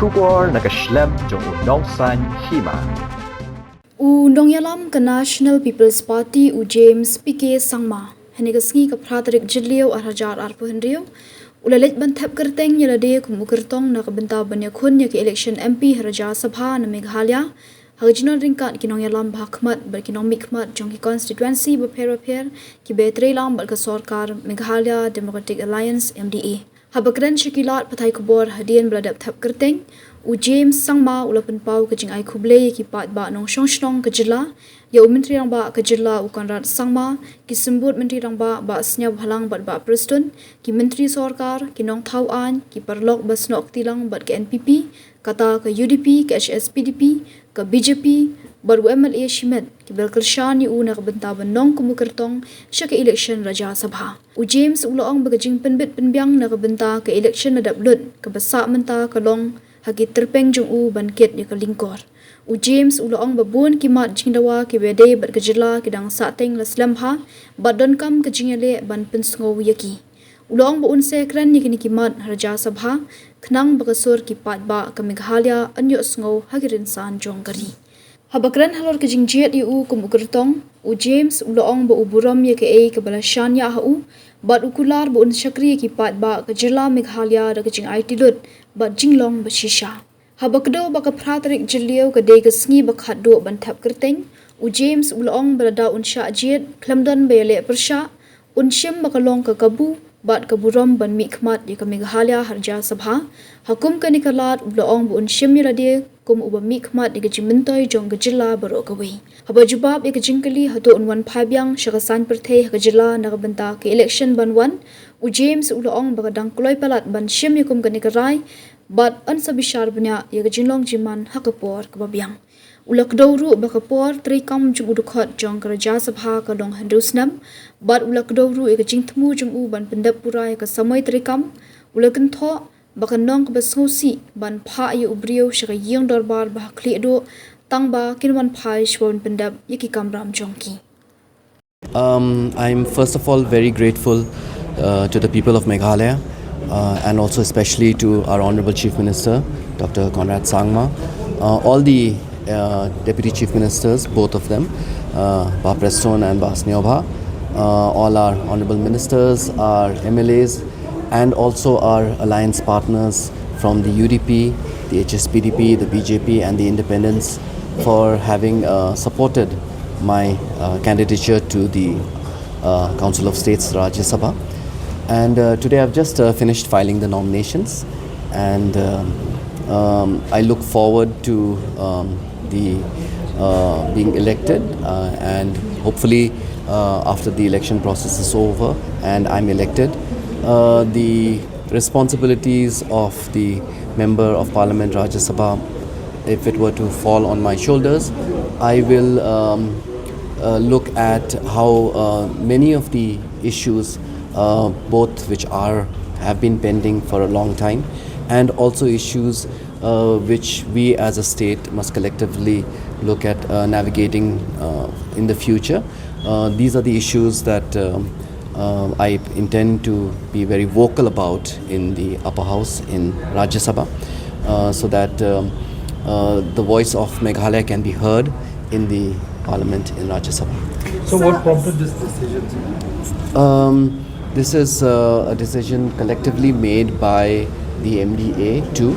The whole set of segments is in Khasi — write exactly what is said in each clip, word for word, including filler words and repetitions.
Khubor na ka shlem jong u nongsan hima. U nongïalam ka National People's Party u James P K Sangma, hynne ka sngi ka phra tarik Jylliew ar hajar arphew hynriew, u la leit ban thep kyrteng ïa lade kum u kyrtong na ka bynta ban ïakhun ïa ka election M P ha Rajya Sabha na Meghalaya, ha ka jingdon ryngkat ki nongïalam ba ha khmat bad ki nongmihkhmat jong ki constituency bapher bapher kiba treilang bad ka sorkar Meghalaya Democratic Alliance, M D A. Haba kren sha ki lad pathai khubor hadien ba la dep thep kyrteng, u James Sangma u la pynpaw ka jingai khublei ïa ki paidbah nongshong shnong ka jylla, ïa u Myntri Rangbah ka jylla u Conrad Sangma, ki symbud Myntri Rangbah Bah Sniawbhalang bad Bah Prestone, ki myntri sorkar, ki nongthaw aiñ, ki paralok ba snoh kti lang bad ka N P P, kata ka U D P, ka H S P D P, ka B J P, bad u M L A shimet, kiba la kyrshan ïa u na ka bynta ban long kum u kyrtong sha ka election Rajya Sabha. U James u la ong ba ka jingpynbit pynbiang na ka bynta ka election la dep lut, kaba sah mynta ka long ha ki tyrpeng jong u ban kit ïa ka lyngkor. U James u la ong ba bun ki mat jingdawa kiba dei bad ka jylla ki dang sahteng la slem bha, bad donkam ka jingïaleh ban pynsngew ïa ki. U la ong ba un sa kren ïa kine ki mat ha Rajya Sabha, khnang ba ka sur ki paidbah ka Meghalaya yn ïohsngew ha ki rynsan jong ka ri. Haba kren halor ka jingjied ïa u kum u kyrtong, u James u la ong ba u burom ïa kaei kaba la shaniah ha u, bad u kular ba un shakri ïa ki paidbah ka jylla Meghalaya da ka jingaiti lut bad jinglong ba shisha. Haba kdew ba ka phra tarik Jylliew ka dei ka sngi ba khatduh ban thep kyrteng, u James u la ong ba lada un shah jied, khlem don ba ïaleh pyrshah, un shim ba ka long ka kabu bad ka burom ban mihkhmat ïa ka Meghalaya ha Rajya Sabha. Ha kum kane ka lad u la ong ba un shim ïa lade kum uba mihkhmat ïa ka jingmyntoi jong ka jylla baroh kawei. Haba jubab ïa ka jingkylli hato un wan phai biang sha ka saiñ pyrthei ha ka jylla na ka bynta ka election ban wan, u James u la ong ba ka dang kloi palat ban shim ïa kum kane ka rai, bad yn sa bishar bniah ïa ka jinglong jingman ha ka por kaba biang. U la kdew ruh ba ka por treikam jong u dkhot jong ka Rajya Sabha ka long hynriew snem, bad u la kdew ruh ïa ka jingthmu jong u ban pyndep pura ïa ka samoi treikam. U la kynthoh ba ka nong kaba sngewsih ban phah ïa u briew sha ka ïing dorbar ba ha khlieh duh, tang ba kin wan phai shuwa ban pyndep ïa ki kamram jong ki. Um, I'm first of all very grateful uh, to the people of Meghalaya uh, and also especially to our Honorable Chief Minister, Doctor Conrad Sangma, uh, all the uh, Deputy Chief Ministers, both of them, uh, Bah Prestone and Bah Sniawbha, uh, all our Honorable Ministers, our M L As, and also our alliance partners from the U D P, the H S P D P, the B J P, and the independents for having uh, supported my uh, candidature to the uh, Council of States Rajya Sabha. And uh, today I've just uh, finished filing the nominations, and um, um, I look forward to um, the uh, being elected, uh, and hopefully uh, after the election process is over and I'm elected, uh, the responsibilities of the member of parliament Rajya Sabha, if it were to fall on my shoulders, I will um, uh, look at how uh, many of the issues, uh, both which are have been pending for a long time, and also issues uh, which we as a state must collectively look at uh, navigating uh, in the future. Uh, these are the issues that um, uh, I intend to be very vocal about in the upper house in Rajya Sabha, uh, so that um, uh, the voice of Meghalaya can be heard in the parliament in Rajya Sabha. So, what prompted this decision? Um, this is uh, a decision collectively made by the M D A too,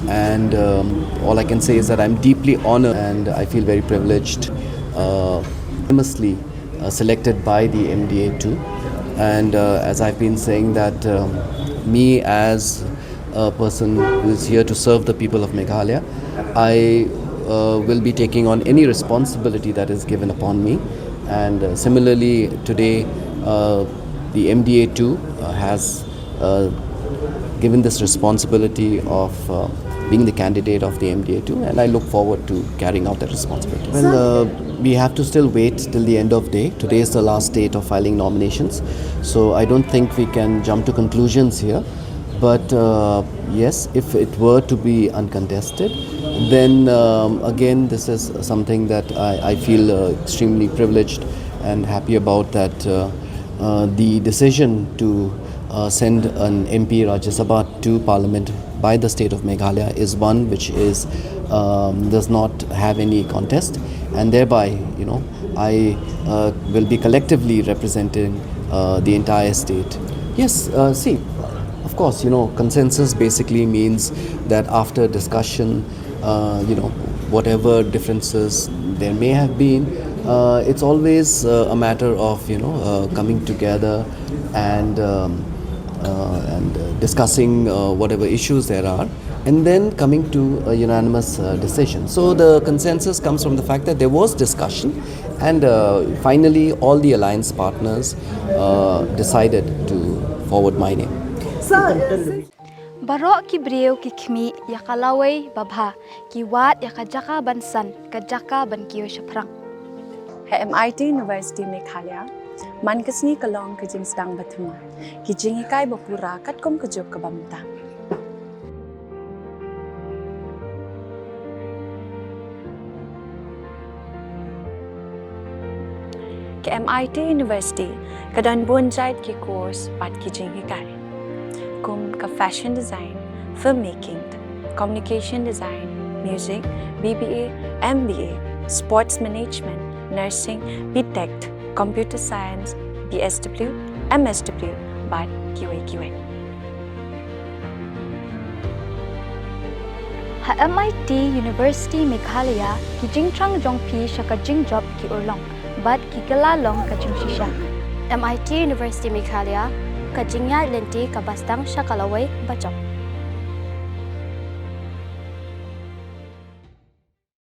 and um, all I can say is that I'm deeply honored and I feel very privileged, uh, unanimously uh, selected by the M D A too. And uh, as I've been saying that um, me as a person who is here to serve the people of Meghalaya, I uh, will be taking on any responsibility that is given upon me. And uh, similarly, today uh, the M D A too uh, has uh, given this responsibility of uh, being the candidate of the M D A too, and I look forward to carrying out that responsibility. Well, uh, we have to still wait till the end of day. Today is the last date of filing nominations, so I don't think we can jump to conclusions here. But uh, yes, if it were to be uncontested, then um, again, this is something that I, I feel uh, extremely privileged and happy about, that uh, uh, the decision to uh, send an M P Rajya Sabha to Parliament by the state of Meghalaya is one which is um, does not have any contest, and thereby, you know, I uh, will be collectively representing uh, the entire state. Yes, uh, see, of course, you know, consensus basically means that after discussion, uh, you know, whatever differences there may have been, uh, it's always uh, a matter of, you know, uh, coming together and um, uh, and uh, discussing uh, whatever issues there are, and then coming to a unanimous uh, decision. So the consensus comes from the fact that there was discussion, and uh, finally all the alliance partners uh, decided to forward my name. Baroh ki briew ki khmih ïa ka lawei babha, ki wad ïa ka jaka ban san, ka jaka ban kiew shaphrang. Ha M I T University Meghalaya, man ka sngi ka long ka jingsdang ba thymmai, ki jinghikai ba pura katkum ka juk kaba mynta. Ka M I T University ka don bun jait ki course bad ki jinghikai, kum ka fashion design, filmmaking, communication design, music, B B A, M B A, sports management, nursing, B Tech, computer science, B S W, M S W bad kiwei kiwei. Ha M I T University Meghalaya, ki jingthrang jong phi sha ka jingjop ki urlong bad ki kylla long ka jingshisha. M I T University Meghalaya, ka jingïaid lynti kaba sdang sha ka lawei bajop.